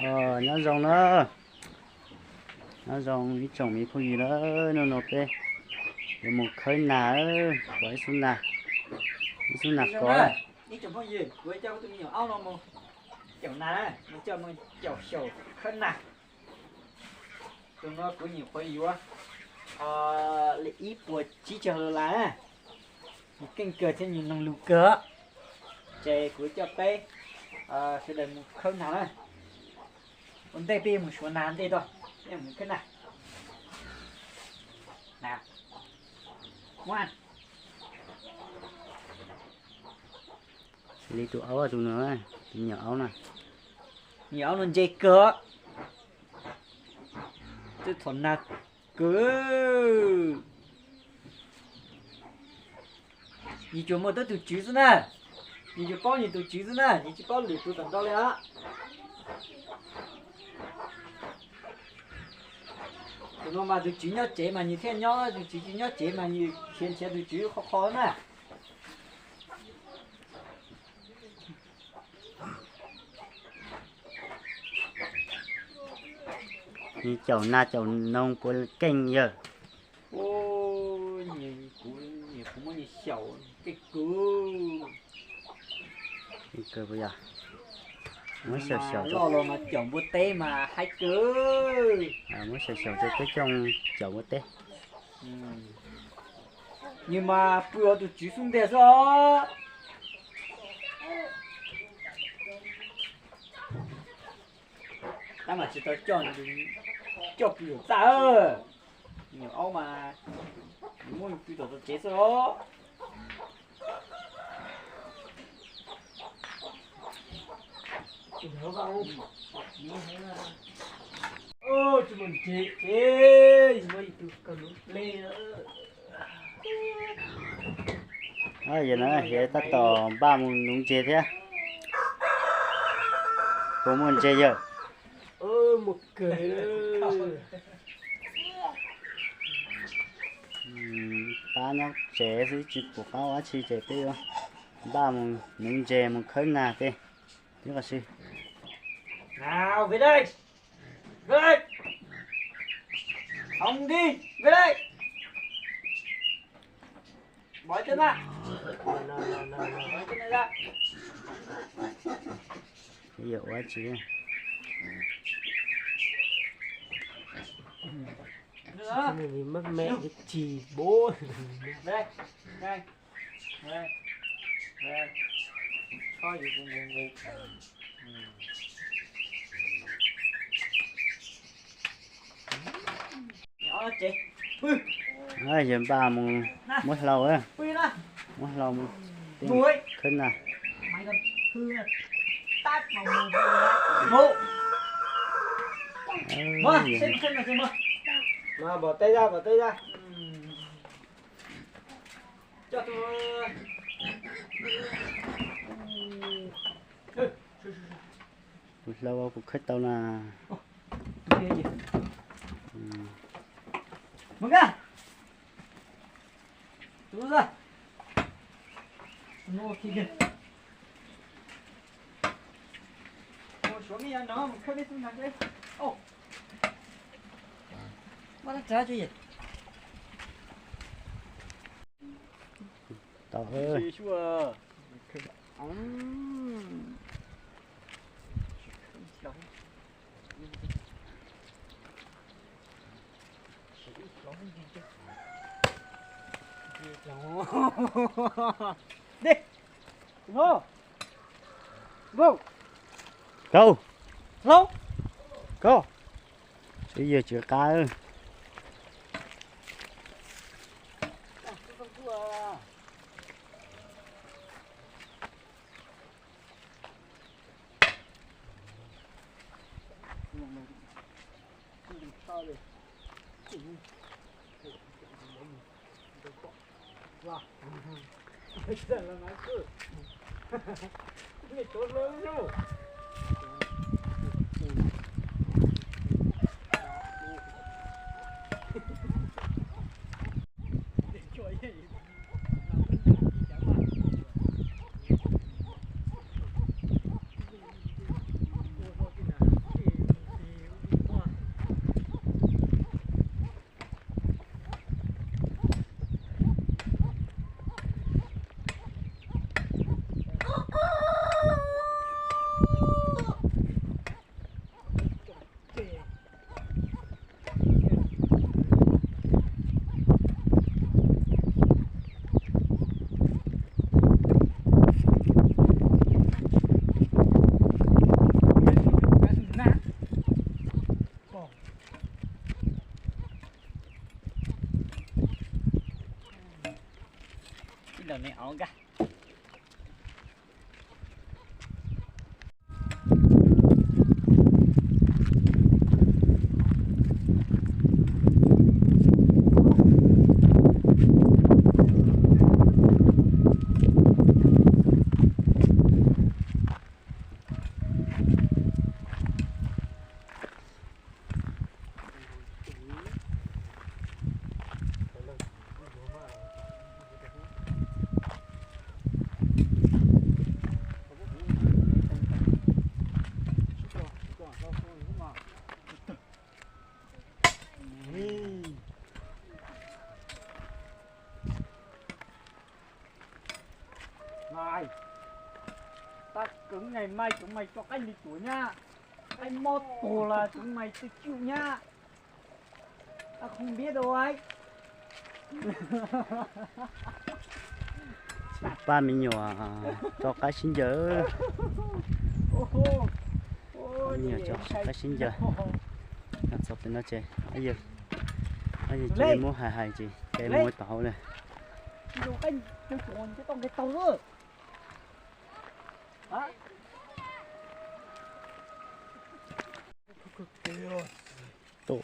Nyob zoo na, nyob zoo ib tsoom me phooj ywg na, hnub no peb yuav mus khawb nas, pom ib xub nas, ib xub nas kov. Ib tsoom phooj ywg, kuv coj kuv tus me nyuam aub no mus caum nas, mus coj mus caum xyaum khawb nas. Tus no kuv nyuam qhuav yuav li ib puas tsib caug dollar, nws keej kawg thiab nws mloog lus kawg. Ces kuv coj peb sawv daws mus khawb nas na. Ua ntej peb yuav mus suav nas ntej tau, peb mus khawb nas. Li tus aub, tus no, tus me nyuam aub na, me nyuam aub no ntse kawg, twb txhom nag kawg. Yus tsuas muaj tus tswv xwb na, yus tsuas paub yus tus tswv xwb na, yus tsis paub lwm tus tom ntej li os. Tus no mas tus tswv nyob tsev mas nws thiaj nyob, tus tswv tsis nyob tsev mas nws khiav nrhiav tus tswv qhov qhov na. Nws caum nas caum noog puav keej yawg. Kuv muab nws xyaum keej kawg. Muab xyaum xyaum, loj los mas caum npua teb mas haib kawg. Muab xyaum xyaum rau peb coj caum npua teb. Nws mas pw hauv tus tswv xub ntiag xwb os. Tab mas tsis tau coj, coj pw yuav txaj. Me nyuam aub mas nws muab nws pw tom tsev xwb os. Tsis muaj ntses ces muab ib tug kawg lub ple. Yog na, yog tab tom npaj mus nuv ntses thiab. Puas muaj ntses yawg? Pab nyob tsev xwb tsis pom qab ua dab tsi ces peb yuav npaj mus nuv ntses mus khawb nas tej. Tib qho si. Nào, về đây. Về đây. Hồng đi, về đây. Bỏ chân ra. Bỏ chân này ra. Cái gì ua dab tsi? Nữa. Cái này thì mắc mẹ cái gì bố. Về đây. Đây. Đây. Đây. Có gì cũng ngủ ngủ. Ừ. Yog npaj mus muab hlau, muab hlau mus khawb nas. Tus hlau kuv khawb tau na. Tau. Kauj, kauj, tswv yawg tswv qab. Me auv nkag. Tab, cov ngày mai chúng mày cho khách đi chuột nhá. Khách mót tù là chúng mày tự chịu nhá. Tao không biết đâu ấy. Pab me nyuam rov qab sib ncaws. Me nyuam rov qab sib ncaws. Txog pem no ces yawg cia li muab hais hais ces cia li mus tom hauv lawm. Tus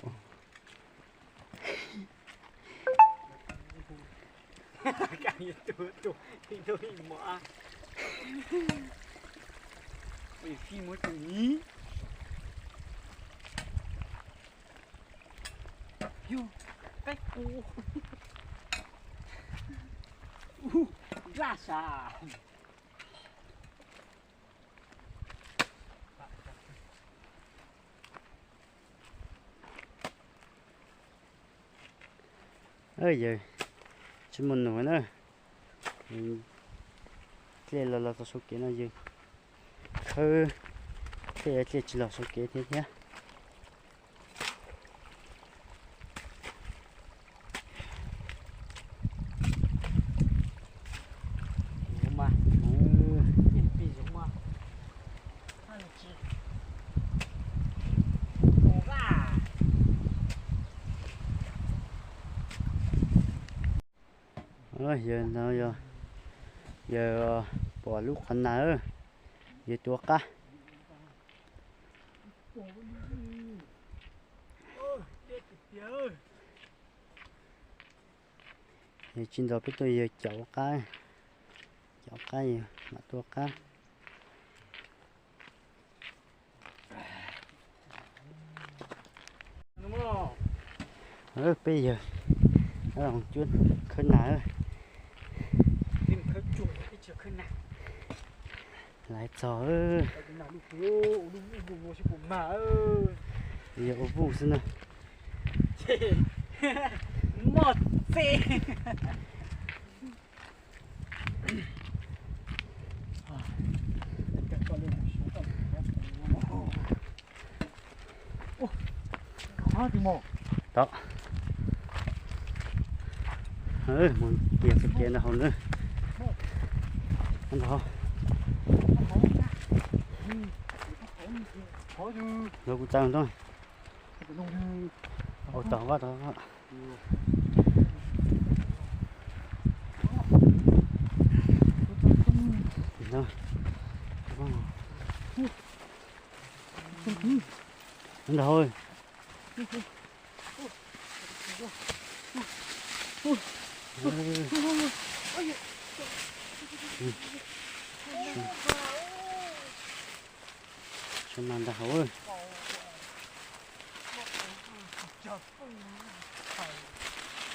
Yog, kab kuv. Ub, laj sas. Yawg tsis muaj num na. Dlej los los txog saum kev no yawg khawb dlej, dlej tsis los saum kev thiab thiab. Yawg no yog, yawg pom lub qhov nas, yawg tuav qab. Yawg tsis ntaus peb tuaj, yawg caum qab, caum qab yawg mam tuav qab. Peb yawg cuab khawb nas. Laiv txog, yawg ua vuj xwb na. Moj txej. Tod, mus kiag txoj kev ntawd hauv na. Ntawd, ntawd kuv txav ntoo. Au, tod, tod. Ntawd. Sawv mas ntag hauv.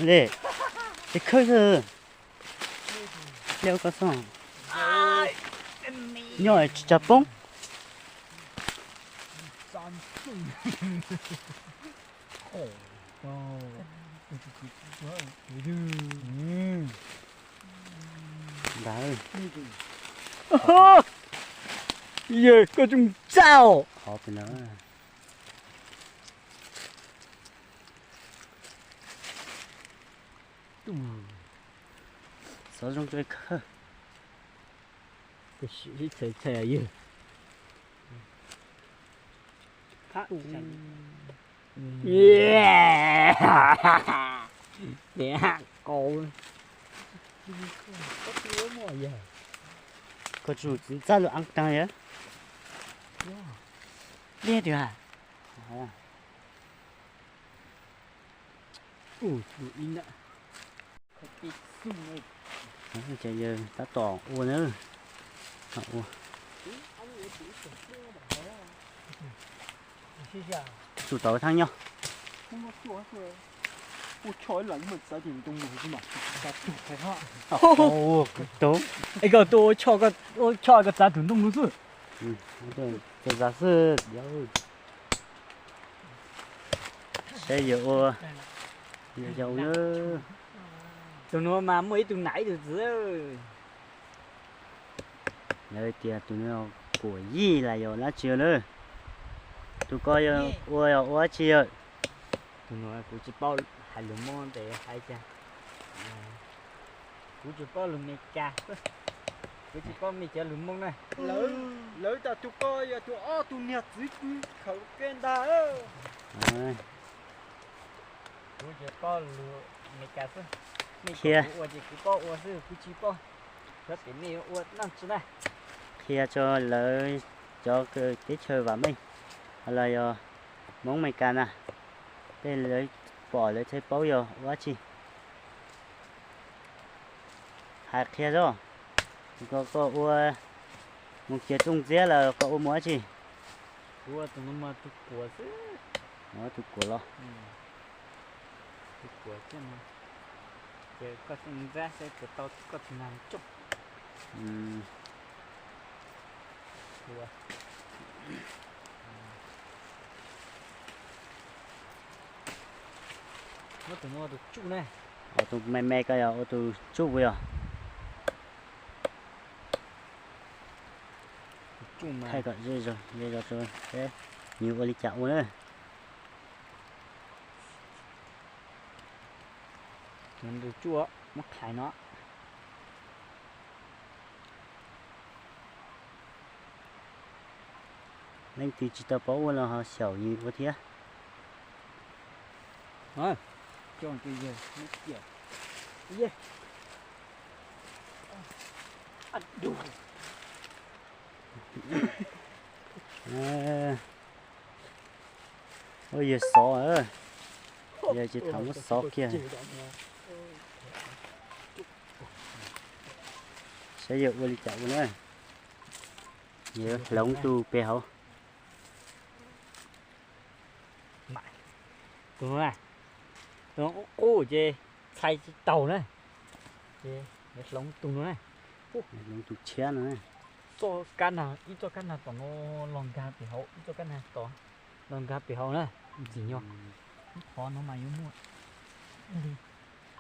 Li, ces khawb xwb. Liaj ua koj xoj, nyob tsis tsa poob. Ntag. Yawg koj tsoom txaj os. Qhov pem no. Xov zoo tso khawb. Txhais txhais yawg. Tiag kau. Koj tsum txaj lug aav taag yog. Liab twg ha. Ces yawg tab tom ua na. Tsum tau thaab nyob. Es koj tuaj ua choj koj txav tug ntoo lug xwb. Txav xwb. Saib yawg ua, yawg ua na. Tus nuav mas muaj ib tug nam ib tug txiv. Lawv tias tus nuav kuam yij las yog dlaab tsi na. Tus ko yog ua, yog ua dab tsi yawg? Tus nuav kuv tsis paub hais lus Moob tes hais cas. Kuv tsis paub lus Meskas, kuv tsis paub mej cov lus Moob na. Lawv tas tus ko yog tus ob tug niag txiv pw khawm ke ntag. Kuv tsis paub lus Meskas xwb, mej kuv ua ces kuv paub ua xwb, kuv tsis paub. Xyov tes mej yuav ua noj tsi na. Qhia rua lawv cov teb chaws vam meej, los yog Moob Meskas na, tej lawv pom lawv thiaj paub yog ua dab tsi. Hais qhia zog, koj ua mus kiag rooj ntxiab lawm koj ua mus dab tsi? Ua tus kuam xwb. Ua tus kuam los? Tus kuam, ces koj rooj ntxiab saib puas tau koj tug nag cooj. Muab tus no ua tus tsuj na. Tus me me ko yog ua tus tsuj puas yog? Thaij kom ze zog, ze zog rau seb nws ua li cas ua na. Tus tsuj muab qhais no. Leej twg tsis tau paub ua los ho xyaum nws ua thiab. Ua yawg xov, yawg tsis tau muab xov kiag. Saib yawg ua li cas ua na. Yawg hloov tus pem hauv. Tus no, tus no qub qub ces txhais tsis taus na, ces hloov tus no na. Hloov tus tshiab no. Txoj kab nag, ib txoj kab nag tom no los nkag pem hauv, ib txoj kab nag tom los nkag pem hauv na, ntxim nyog. Lub qhov no mas yuav muaj li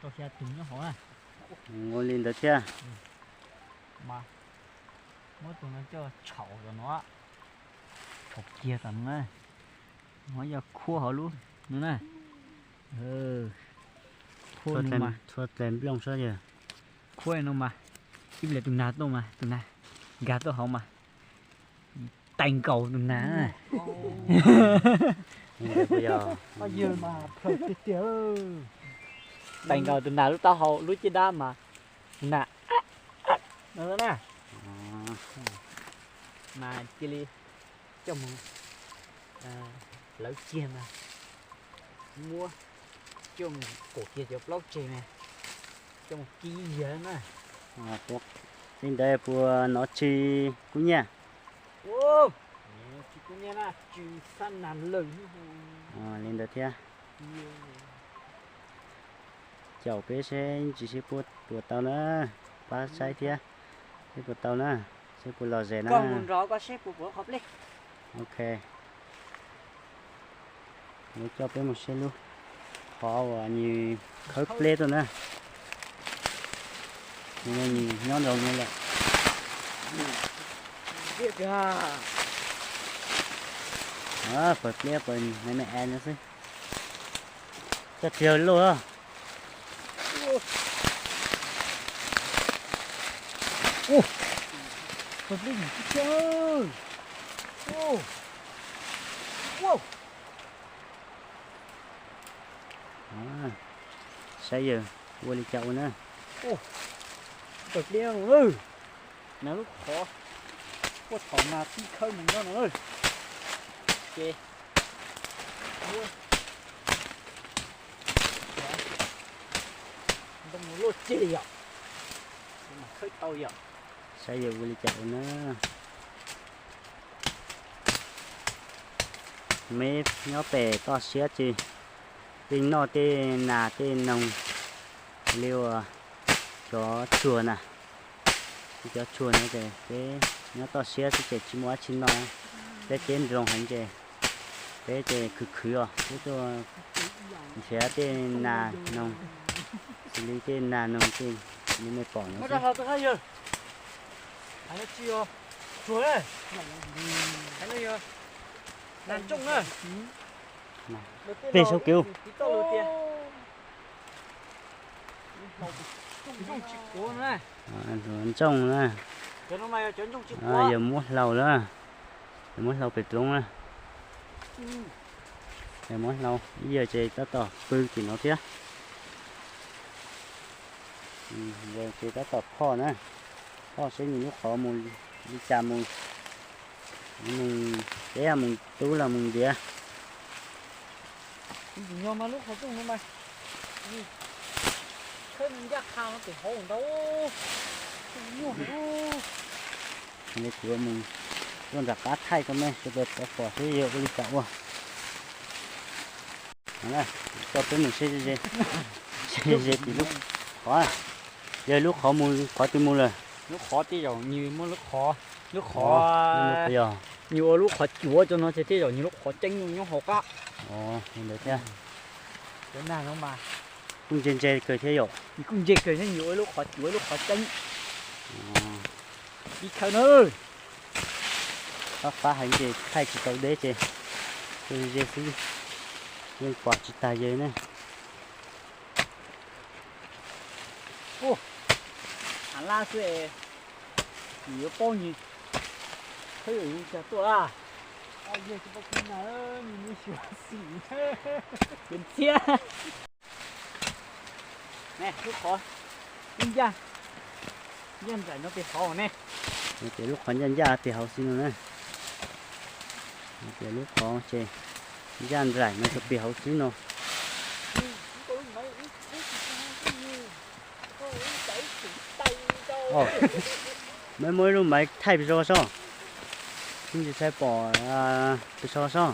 rau xya tus nyob hauv na. Ua li ntawd thiab. Mas muab tus no coj tshaum tom no, tshaum kiag tom no na. No yog khuab hauv lub no na. Khuab no mas, txhua tes nplooj sab yawg. Khuab no mas, ib pliag tus nag tuaj mas tus nag nkag tuaj hauv mas tais nkaus tus nag. Tais nkaus tus nag lub taub hau lub caj dab mas tus nag no na. Mas cia li coj mus hlawv kiag mas muab coj mus kaum kiag cov plaub tseg mas coj mus kib yag na. Li ntawd puas nov tsis kub nyiaj? Tsis kub nyiaj na, tsis xab nas lawm. Li ntawd thiab. Caum peb seb ntsis seb puas tau na, pab saib thiab, seb puas tau na, seb puas lom zem na. Ok. Yuav coj peb mus saib lub qhov uas nws khawb pleb tuaj na. Nws nyob nraum no lawm. Pawg pleb pawg me me es no xwb. Coj tsis yog loj. Saib yawg ua li cas ua na. Tawm pliab no na, lub qhov, puag thaum mas tib khawb mus nyob no na. Ces ntoo luaj ceg yom, khawb tau yom. Saib yog ua li cas ua na. Meb nyob pem toj siab ces yeej noj tej nas tej noog li uas cov tsuag na. Cov tsuag no ces peb nyob toj siab xwb ces tsis muaj dab tsi noj. Peb teb nroog heev ces peb ces khwv khwv os, peb tuaj nrhiav tej nas noog, xws li tej nas noog tej li nej pom no xwb. Pem saum kev. Ntsooj na, yog muab hlau lawm, yog muab hlau pem roob na. Yog muab hlau ib yam ces tab tom pw tim no thiab. Ces tab tom phoj na, phoj seb nws lub qhov mus li cas mus, mus teb mus tub los mus ntiav. Tus nyuag mas lub qhov rooj no mas, khawb ncaj qha no pem hauv ntau, nyuaj. Kuv mus tuaj nram qab thaij rau nej sawv daws tau pom seb yog ua li cas ua. Coj peb mus seb ze ze, seb ze tim lub qhov, yog lub qhov mus qhov twg mus lawm. Lub qhov tej zaum nws muaj lub qhov, lub qhov, yog nws ua lub qhov cuav rau no ces tej zaum nws lub qhov ceeb nyob hauv qab. Ntawd thiab. Cov nag no mas kuj ntse ntse kawg thiab yom. Nws kuj ntse kawg thiab, nws ua lub qhov cuav lub qhov ceeb. Ib khawb na. Fab fab heev ces thaij tsis tau deb ces ze xwb, yeej pom tsis tag yawg ne. Hav lab xwb, nws yuav paub nws khawb yuav cas tuaj lawm. Ntxhiab. Lub qhov ncaj, ncaj nraim no pem hauv ne. Ces lub qhov ncaj ncaj pem hauv xwb no na. Ces lub qhov ces ncaj nraim no rau pem hauv xwb no. Meb muab ib lub maiv thaij pes zog sob, kuv tsis tshua pom pes zog sob.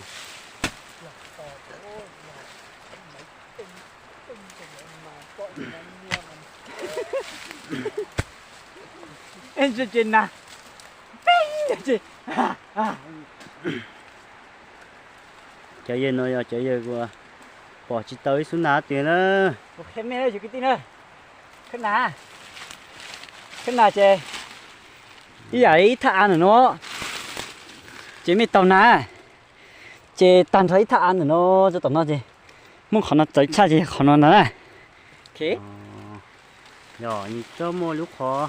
Cov yawg no yog cov yawg uas pom tsis tau ib xub nas tiag na. Khawb nas, khawb nas ces ib yam li ib thaj av ntawm no, ces mej taug nas, ces tag nrho ib thaj av ntawm no rau tom no ces muab qhov no txawv tshaj ces qhov no ntag na. Yog nws txawj muaj lub qhov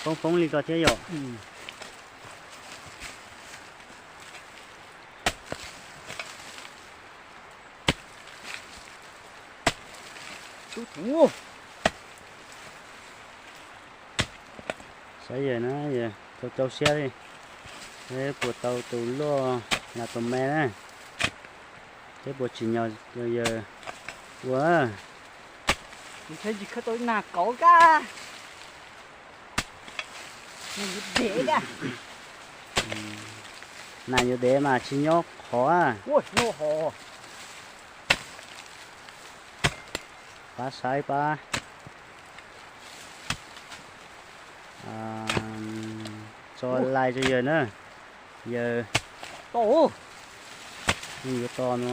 foob foob li ko thiab yom. Saib yawg na, yawg rau rau siab li, seb puas tau tus luaj nas tus me na, seb puas tsim nyog yawg ua. Ntshe tsis khawb tau ib nas kauv kab. Nas yuav dev mas tsis nyob qhov. Pab saib pab tso like rau yawg na. Yawg yeej yuav to no,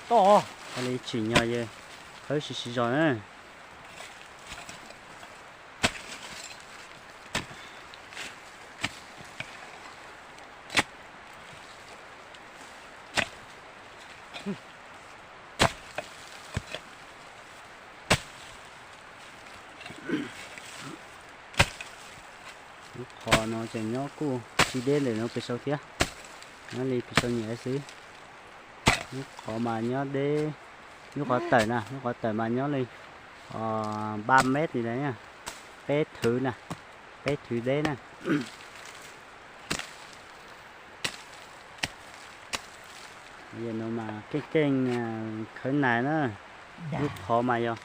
to li tsim nyog yawg khawb siv siv zog na. Lub qhov no ces nyob kuj tsis deb ntawm no pes saud thiab, nyob li pes saud nyuam xwb. Lub qhov mas nyob deb, lub qhov tawm na, lub qhov tawm mas nyob li ba mev li ntawd na. Peb thwv na, peb thwv deb na. Yog no mas keej keej khawb nas na, lub qhov mas yog,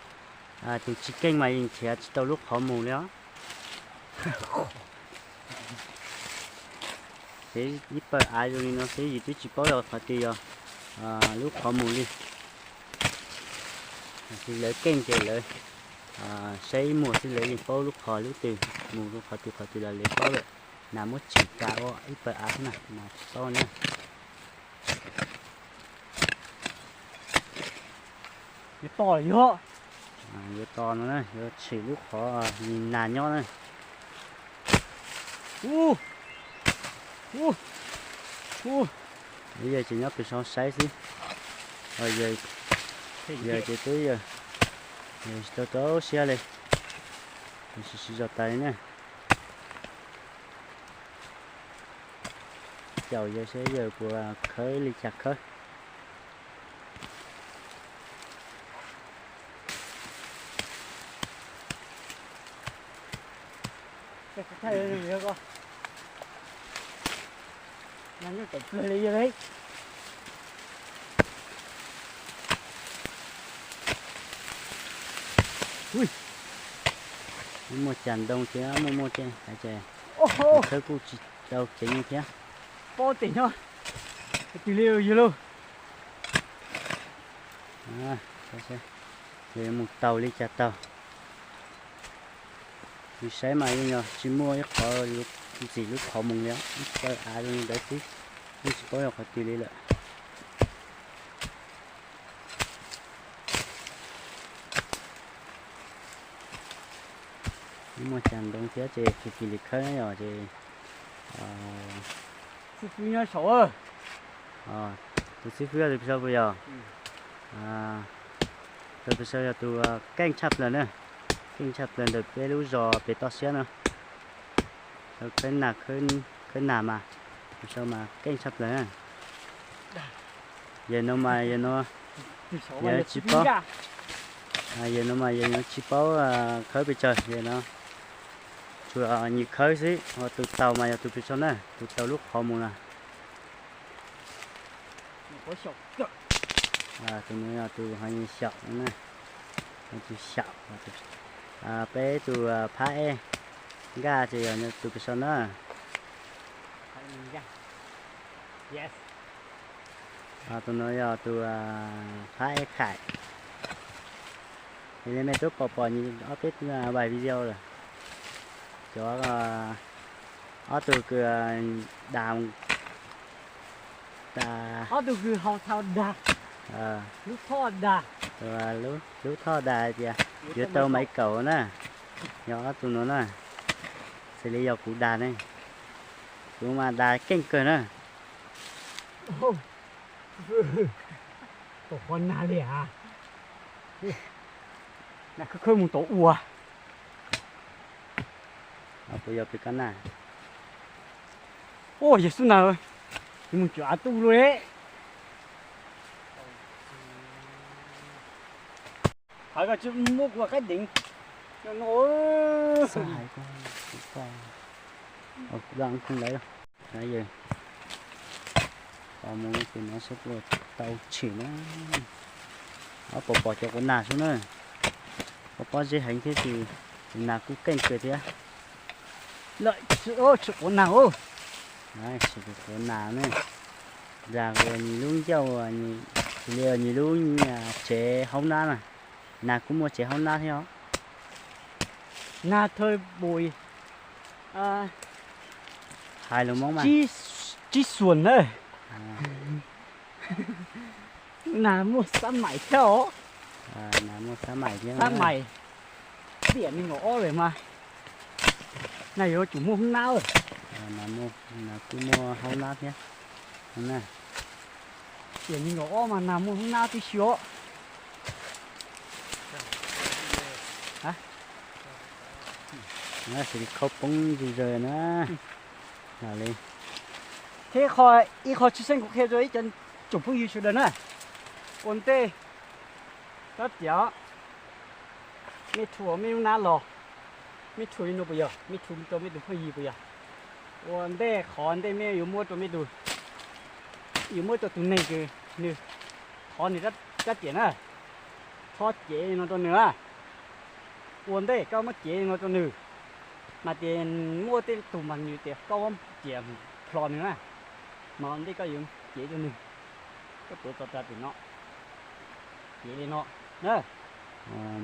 tus tsis keej mas yeej nrhiav tsis tau lub qhov mus li os. Ces ib pawg av zoo li no xwb yus twb tsis paub yog qhov twg yog lub qhov mus li. Lawv keej ces lawv saib ib muag xwb lawv yeej paub lub qhov lub twg mus rau qhov twg qhov twg los lawv paub lawm. Nas muab tsim kav ua ib pawg av xwb na mas tsis paub na. Yuav to no, yuav tshwm lub qhov nas nyob na. Yawg ces nyob pem saud saib xwb. Yawg ces twb yawg tsis tau rau siab li, tab sis zog tas li na. Caum yawg saib yawg puas khawb li cas khawb. Muaj cas ntoo thiab muaj muaj tej hais tias khawb kuj tsis tau ceev li thiab. Pob tes nyob twg li yog lauj. Yog mus taug li cas taug. Yus saib mas yeej yog tsis muaj ib qhov ntxim lub qhov mus li, ib pawg av zoo li ntawd xwb, yeej tsis paub yog qhov twg li lawm. Muaj cas ntoo thiab ces kis kis li khawb yom ces. Xib fwb nyob saud. Tus xib fwb tus pis sau puas yog? Tus pis sau yog tus keej tshaj plaws na, keej tshaj plaws ntawm peb lub zos pem toj siab no. Khawb nas, khawb nas mas tus pis sau mas keej tshaj plaws na. Yawg no mas yawg no, yawg tsis paub, yawg no mas yawg no tsis paub khawb pes tsawg, yawg no tsuas nyiam khawb xwb. Ho tus taug mas yog tus pis sau na, tus taug lub qhov mus na. Tus no yog tus ho xyaum na, tus xyaum. Peb tus phab ej nkaj ces yog tus pis sau na. Tus no yog tus phab ej khais. Li mej twb pom pom nws ob peb vais video lawm. Cov ob tug kws dag, ob tug kws haus thau dag, lub thoj dag, lub thoj dag hais tias yuav tau maiv kaum na. Yog ob tug no na, xws li yog kuv dag ne, kuv mas dag keej kawg na. Tom qhov nag li a, nag khawb khawb mus tom ua. Puas yog peb kab nag? Ua yog xub nag, mus tsuav av tuj lawm. Hais koj tsis muab kuv qaib deev no. Xav hais koj, kuv koj, kuv laj kheej lawm. Yawg mus tus no saib puas tau tshwm na. Ob pom pom cov quav nas xwb na. Pob pob zeb heev thiab ces tus nas kuj keej kawg thiab. Lawm, tshwm quav nas os. Tshwm quav nas ne. Dag ua nws lub ncauj, xws li nws lub tsev haub nab na. Nas kuj muaj tsev haub nab thiab os. Nas thawj npus, hais lus Hmoob mas, tsib xuas na. Nas muaj xab maim thiab os. Nas muaj xab maim thiab, xab maim. Tiam nees nkaum ob lawm mas nas yuav tsum muaj hoob nab. Nas kuj muaj hoob nab thiab. Tiam nees nkaum ob mas nas muaj hoob nab tib si os. Xws li khaub poob zuj zus na. Li thiab ib qho tshwj xeeb kuv qhia rau ib cov tsoom phooj ywg sawv daws na, ua ntej tab tias nej thu mej lub nab los, Mej tshuav li no puas yog? Mej tshuav rau mej tus phooj ywg puas yog? Ua ntej qhov ntej mej yuav muab rau mej tus, yuav muab rau tus neeg kws nws qhov nws rab riam na, txhob cev li no rau nws na. Ua ntej koj muab cev li no rau nws, mas tias muaj tej tug mas nws tias koj muab riam plhos nws na, mas ua ntej koj yuav cev rau nws, koj tuav txog rau tim no, cev li no na.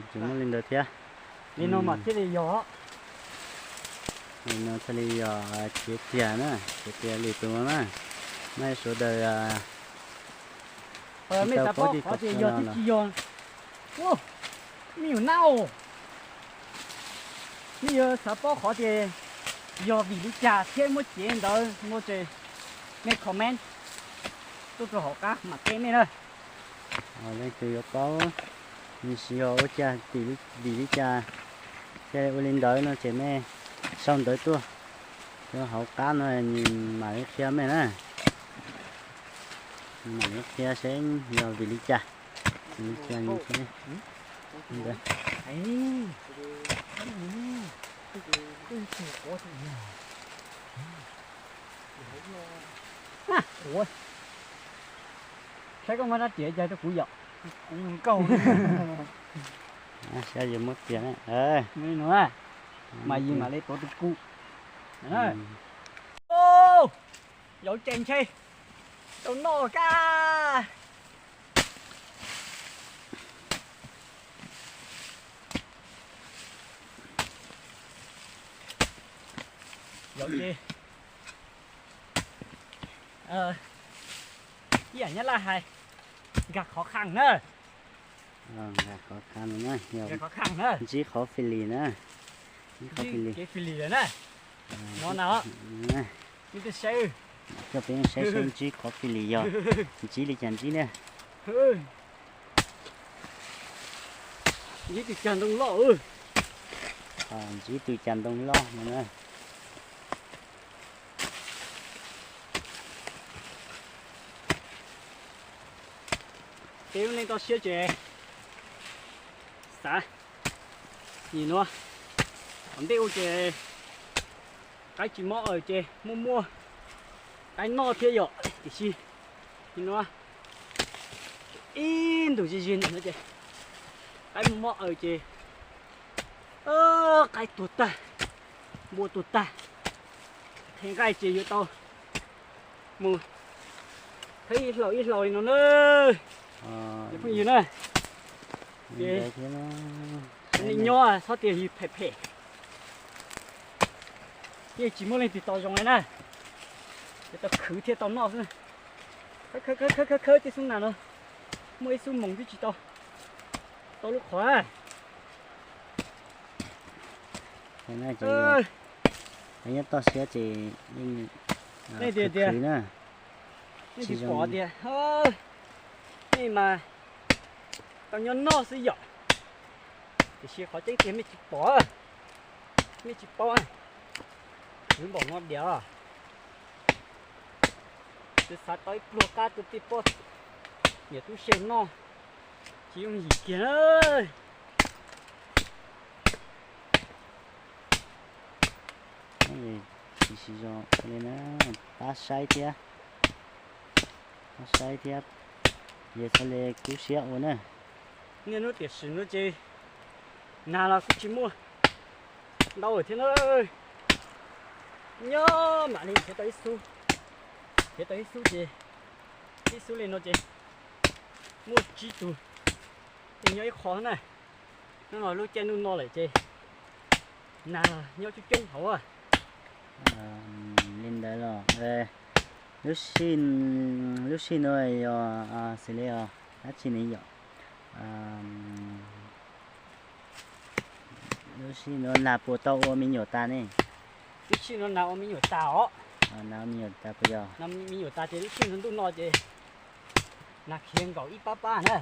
Tsis muaj li ntawd thiab. Li no mas thiaj li yog. Li no thiaj li yog cev riam na, cev riam lwm tus no na. Mej sawv daws mej xav paub qhov tias yog twb tsis yog, mej yuav nab, mej yuav xav paub qhov tias yog vim li cas thiab muab cev ntawd no ces mej comment tuaj rau hauv qab mam teb mej na. Leej twg yuav paub, nws tsis yog ua cas, vim li cas thiaj ua li ntawd no ces mej sau ntawv tuaj rau hauv qab no, nws mam li qhia mej na. Nws mam li qhia seb yog vim li cas, vim li cas nws thiaj li ntawd. Saib koj muab rab riam cog rau kuv yom. Kuv mus nkaug. Saib yog muab riam na. Mas yus mam li tuav tus kub. Yog ces ntshe tau noj kab. Yog ces ib yam Nyab Laj hais, nkag qhov khaj na. Nkag qhov khaj na, ntsib qhov fij lis na. Ntsib qhov fij lis na. No na, coj peb saib seb ntsib qhov fij lis yog ntsib li cas ntsib na. Ntsib tus cag ntoo loj, ntsib tus cag ntoo loj no na. Peb lub neej toj siab ces xav nim no tom ntej ua ces qaib tsis mob aws ces muaj muaj qaib noj thiab yom, tiam sis nim no ib ntus ze ze ntawm no ces qaib muaj mob aws ces qaib tuag tag, npua tuag tag, qhia nqaij ces yuav tau mus thawb ib hlau ib hlau li no na. Phooj ywg na, nej nyob txhob tias yus phem phem, yeej tsis muaj leej twg tau zoo li na, yuav tau khwv thiaj tau noj xwb. Khawb khawb tej xub nas no, muaj ib xub moos twb tsis tau, tau lub qhov. Nyob toj siab ces yeej khwv na. Nej tsis pom tias nej mas tau nyob noj xwb yom, tiam sis qhov tseeb tiag mej tsis pom, mej tsis paub. Khwv npaum no diam, tsis xav tau ib pluag qab rau tej poj niam tub se noj, tsis yooj yim kiag na. Tsis zoo li na, pab saib thiab, pab saib thiab, yog txhaj li kub siab ua na. Niaj hnub tiam sim no ces nag los kuj tsis muaj ntau thiab na. Nyob mam li khiav tau ib xub, khiav tau ib xub ces, ib xub li no ces muaj tsib tug nyob ib qho na. Hnub no lub caij ntuj no lawm ces nag los nyob coob coob hauv. Li ntawd los lub sij, lub sij no yog xws li os, dab tsi ne yom? Lub sij no nag puas tau ua me nyuam tas ne? Lub sij no nag ua me nyuam tas os. Nag ua me nyuam tas puas yog? Nag me nyuam tas ces lub sij no ntuj no ces nag khiav nkaum ib pab pab na.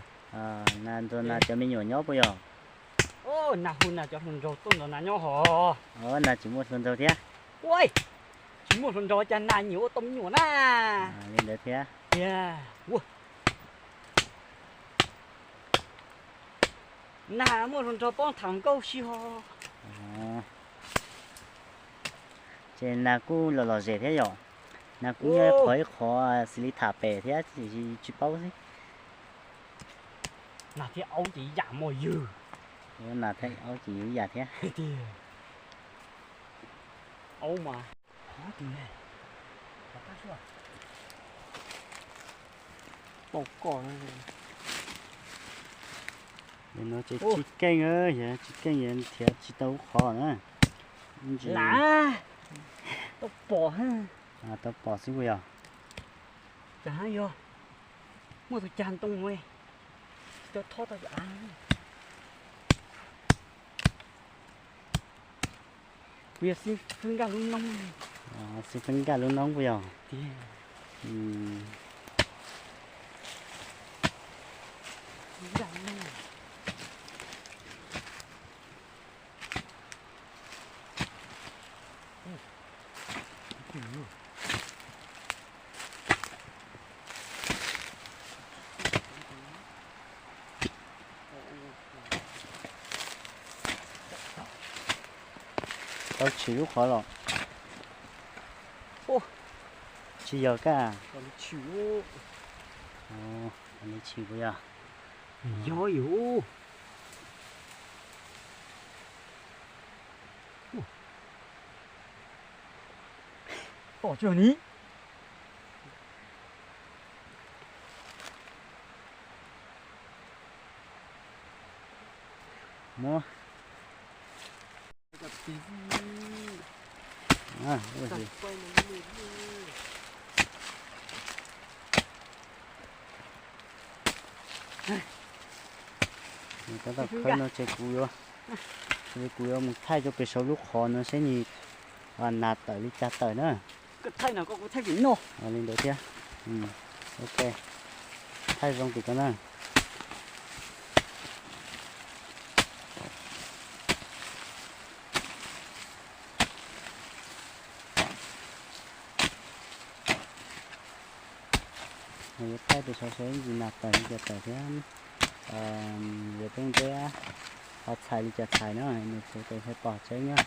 Nag nrog nag cov me nyuam nyob puas yog? Nag hu nag cov hluas nraug tuaj nrog nag nyob hos. Nag tsis muaj hluas nraug thiab. Ua, tsis muaj hluas nraug cas nag nyiam ua tau me nyuam na. Li ntawd thiab. Tiag, ua, nag muaj hluas nraug paub tham nkauj si hos. Ces nas kuj lom lom zem thiab yom. Nas kuj nyob ib qhov ib qhov xws li tham pem thiab, tsis paub xwb. Nas thiab aub ces yam mos ywg. Nas thiab aub ces yam thiab. Aub mas. Tsis keej, tsis keej, thiab tsis tau lub qhov na. Lam, tau pom, tau pom xwb puas yog? Yog muaj tus cag ntoo, tsis tau thob tau av. Kuv yog xib fwb nkaj lub noob. Xib fwb nkaj lub noob puas yog? Tau tshwm lub qhov los? Tsis yog kab. Li tshwm puas yog? Yog yus. Pom tsis ni? Muab. Tab tom khawb no ces kuv yuav, kuv yuav mus thaij rau pem saum lub qhov no seb nws nas tawm li cas tawm na. Li ntawd thiab. Ok, thaij zoo tim ko na. Yuav thaij pem saum seb ntsis nas tawm li cas tawm thiab, yuav peb nteb ho txhais li cas txhais na, nws tsuas tau thiaj pom tseeb na.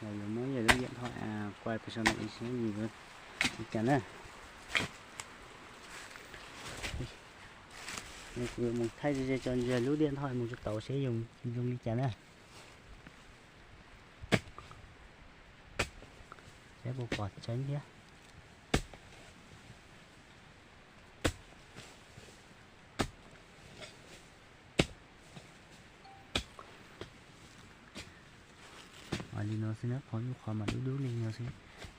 Los yuav muab yog lub điện thoại quay pem saum no seb yus li cas na. Kuv yuav mus thaij ze ze tso ntsia lub điện thoại mus tso tau seb yus zoo li cas na. Seb puas pom tseeb thiab. Li no xwb na, qhov nyuj qhov mas dub dub li no xwb.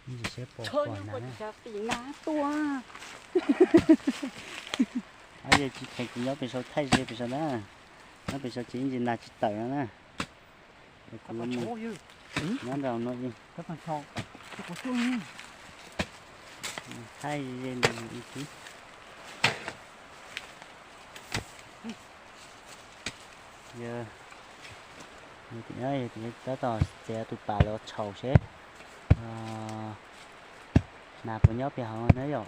Ntsis seb pom pom na. Yog tsis kheev kuv nyob pem saum thaij ze pem saum na. Nyob pem saum ces ib ntsis nas tsis tawm no na. Kuv nyob nraum no. Thaij ze ntawm ib tib. Yog, yog tim tab tom txiav tus pas los tshau seb nas puas nyob pem hauv na yom.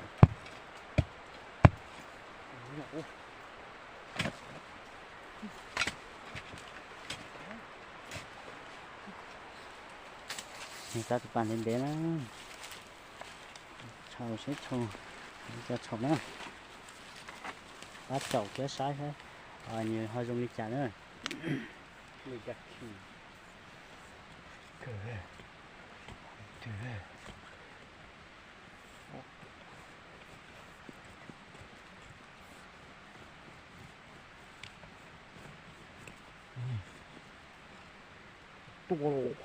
Tab tus pas ntev ntev na. Tshau seb tshau, cov tshau na. Pab caum thiab saib saib nws ho zoo li cas na. Tua los.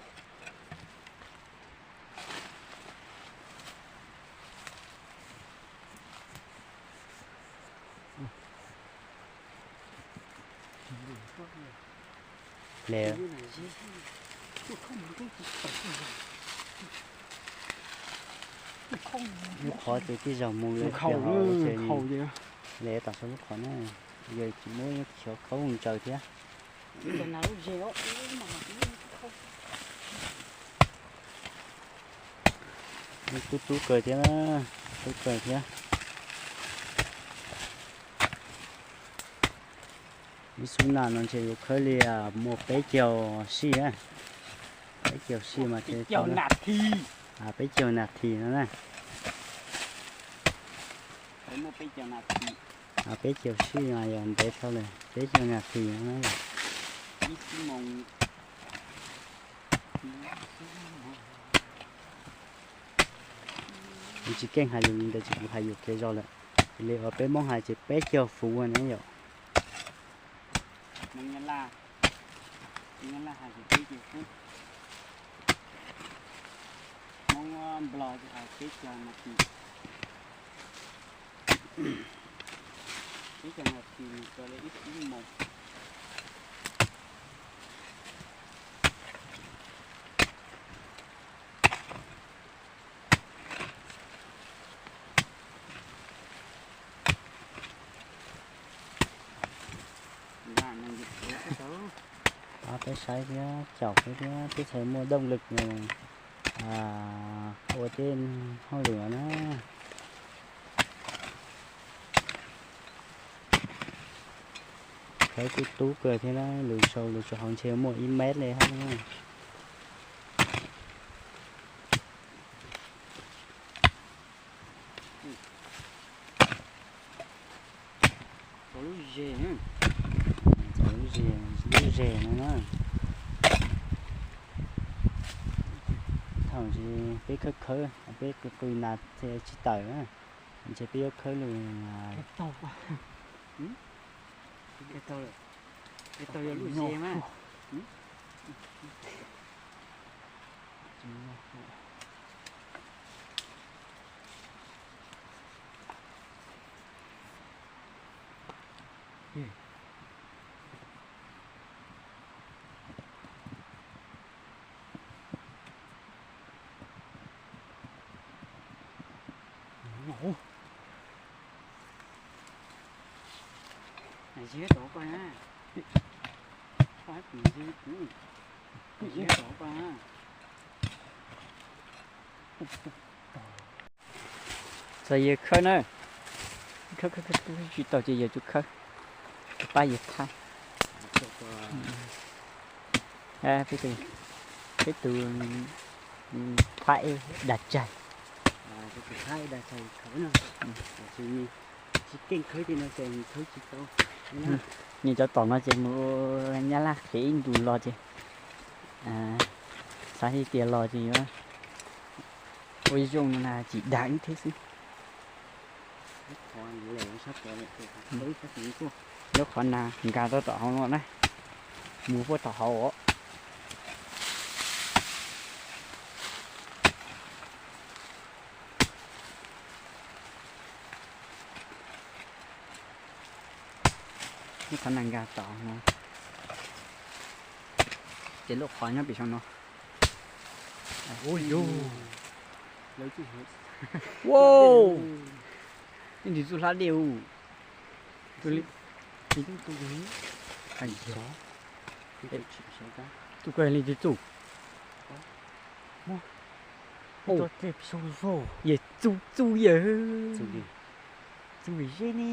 Hle. Lub qhov ces tij zaug mus li, hle tam sim lub qhov na, yog tsis muab xyov khaub ntsaws thiab. Tub tub kawg thiab na. Tub kawg thiab. Ib xub nas no ntshe yuav khawb li muaj peb caug sij na. Peb caug sij mas peb caug nas this no na. Peb caug sij mas yog ntev dhau lawm, peb caug nas this no na. Kuv tsis keej hais lus li ntawd ces kuv hais yuam kev zog lawm. Li uas peb Hmoob hais ces peb caug fuv na yom. Hmoob Nplog ces hais peb caug nas this. Peb caug nas this nws tau li ib xub moos. Pab peb saib thiab, caum peb thiab, peb thiaj muaj dooj lwm ua tej hauj lwm na. Khawb kuj tub kawg thiab na, lus sau lus sau hauv ntshe muaj ib mev li hab. Lub zes, lub zes no na. Thaum ntsis peb khawb khawb, peb qw qw nas thiaj tsis tawm na. Ntshe peb yuav khawb lug. Tau yog lub zes mas. Ziab tom koj na. Ziab tom koj na. Txog yawg khawb na. Khawb khawb khawb tsis tau ces yawg tsuas khawb, pab yawg thab. Peb tus thab eb dag tsaig. Nws cov tom no ces mus ua nyab laj qhev ib ntus los ces xav hais tias los ces yuav ua zoo no na, tsis dag wb thiab xwb. Lub qhov nas nkag tau tom hauv no na, mus puag tom hauv os. Lub qhov nas nkag tom no, ces lub qhov nyob pem saum no. Wow, ib ntsis txuj hlab dej u. Txuj kawg li twb txuj. Yawg txuj txuj yawg. Txuj zeb ne.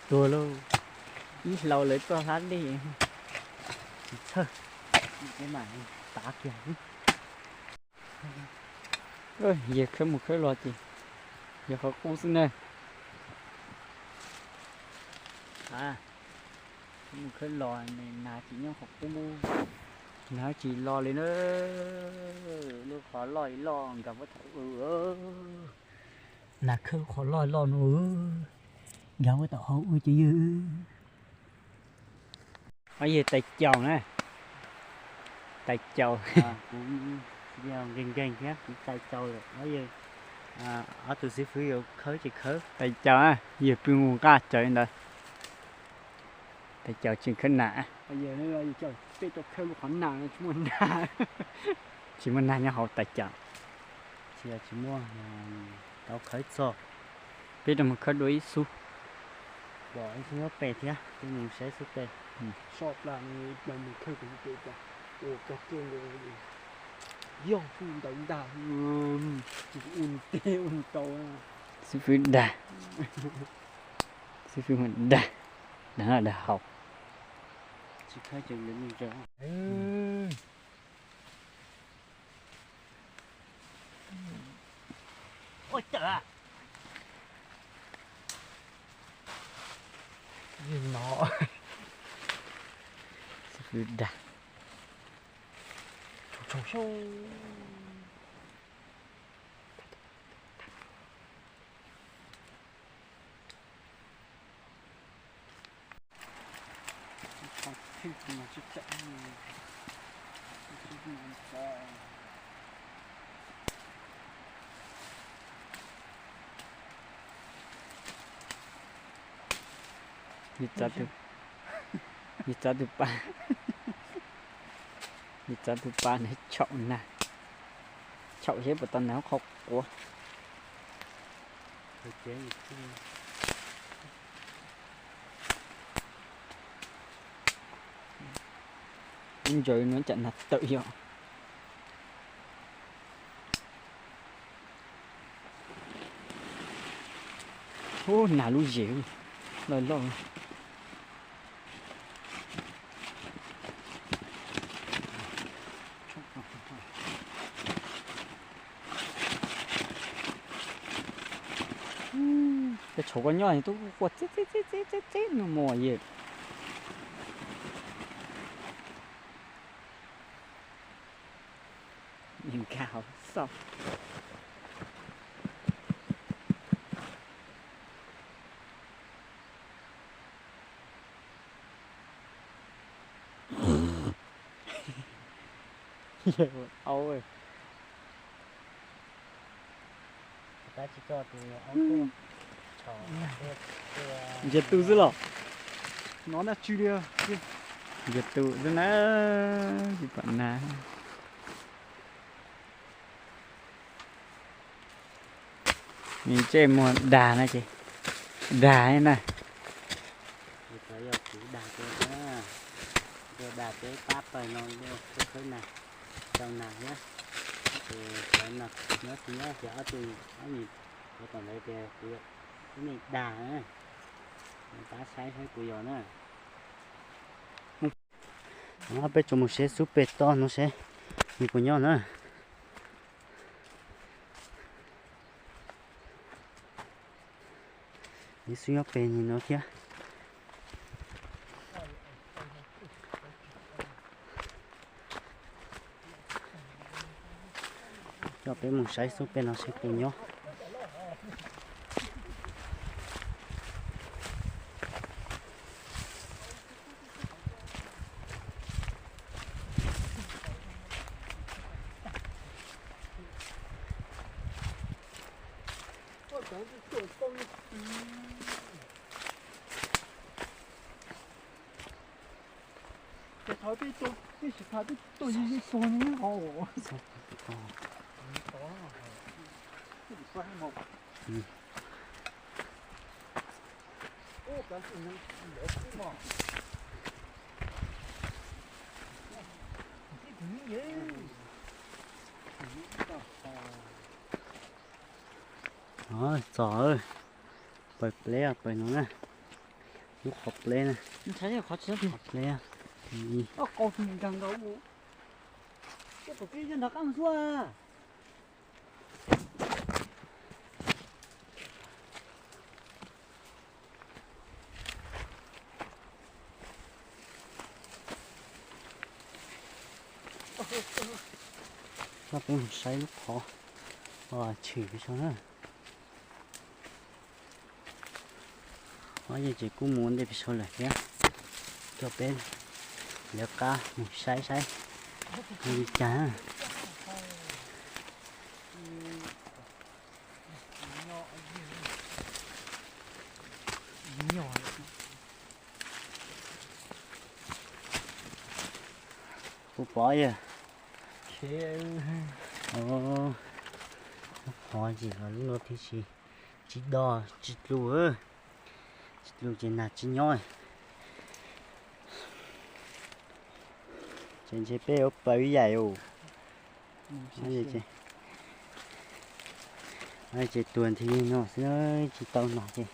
Tuag lauj. Ib hlau lawv txoj hlab dej tsis txhawj. Tav kiag. Yawg khawb mus khawb los ces yog qhov qub xwb na. Khawb mus khawb los nas tsis nyob qhov qub, nas tsis los li na. Lub qhov loj loj nkag puag thaum ub. Nas khawb qhov loj loj no nkag puag thaum hauv ua ces yawg. Ob yawg tais caus na. Tais caus. Kuv nkees nkees thiab kuv tais caus lawm. Ob yawg, ob tug xib fwb yuav khawb ces khawb. Tais caus, yawg pw mus nqaj caus li ntawd. Tais caus tseem khawb nas. Peb tau khawb lub qhov nas no tsis muaj nas. Tsis muaj nas nyob hauv tais caus. Tsis, tsis muaj, tau khawb txog. Peb rau mus khawb dua ib xub. Pom ib xub nyob pem thiab, peb mus saib xub pem. Soj plas mus khawb pem pem, ua kag kiag nkaus. Yog xwb ntawd ntag, tsis ua ntej ua ntau. Xib fwb dag, xib fwb dag, dag dag haus. Tsis khaib ces lawv mus ntsaws. Ua cas no? Xib fwb dag. Yus txav tus, yus txav tus pa, yus txav tus pa na, tshau nag, tshau seb puas tau nag hub qhov quav. Ub, ntsaws no cas nag tawm yom. Ub, nag lub zes loj loj. Peb tshuav koj nyob twb quaj txeb txeb txeb txeb txeb no mos yej. Nkag hauv xauj. Ntsia tus xwb los. No na tsw li. Ntsia tus xwb na, tsis pom nag. Ntsej muag dag na ces, dag na. Dag peb pab pawg no khawb nag, rau nag thiab. Ces cov no nyob tsis nyob ces ob tug, ob tug tom ntawd tias kuv yog ib neeg dag, pab saib saib puas yog na. Peb tsuas mus saib xub pem toj no seb nws puas nyob na. Ib xub nyob pem nim no thiab. Coj peb mus saib xub pem no seb puas nyob. Txog, pawg pleb, pawg no na, lub qhov pleb na, qhov pleb. Coj peb mus saib lub qhov tshwm peb saud na. Ob yawg ces kuj mus ua ntej pem saud lawm thiab. Coj peb lawv qab mus saib saib li cas. Puas pom yawg? Qhov tsis los lub no tib si, tsis do, tsis dlus, tsis dlus ces nag tsis nyob. Ces ntshe peb yuav plaws ib yam os. Ces, ces tuag nthi no xwb, tsis tau nas ces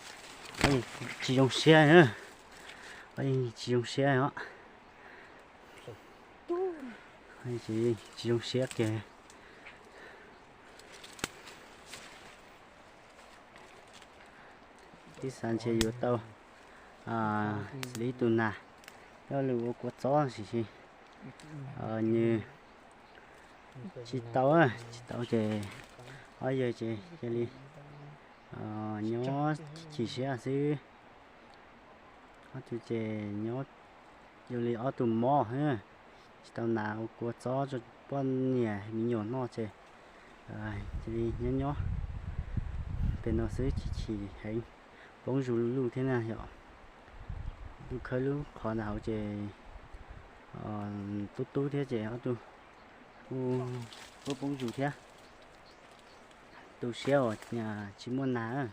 tsis zoo siab, tsis zoo siab os. Tsis zoo siab kiag. Tib xav ntshe yuav tau xws li ib tug nas, coj los ua kua txob tiam sis nws tsis tau, tsis tau ces ob yawg ces cia li nyob chim siab xwb. Ob tug ces nyob zoo li ob tug mob, tsis tau nas ua kua txob rau poj niam me nyuam noj ces cia li nyob nyob pem no xwb, chim chim heev, poob zus luj thiab na yom. Lub khawb lub qhov ntawd hauv ces tub tub thiab ces ob tug kuj poob poob zus thiab. Tu siab uas tsis muaj nas.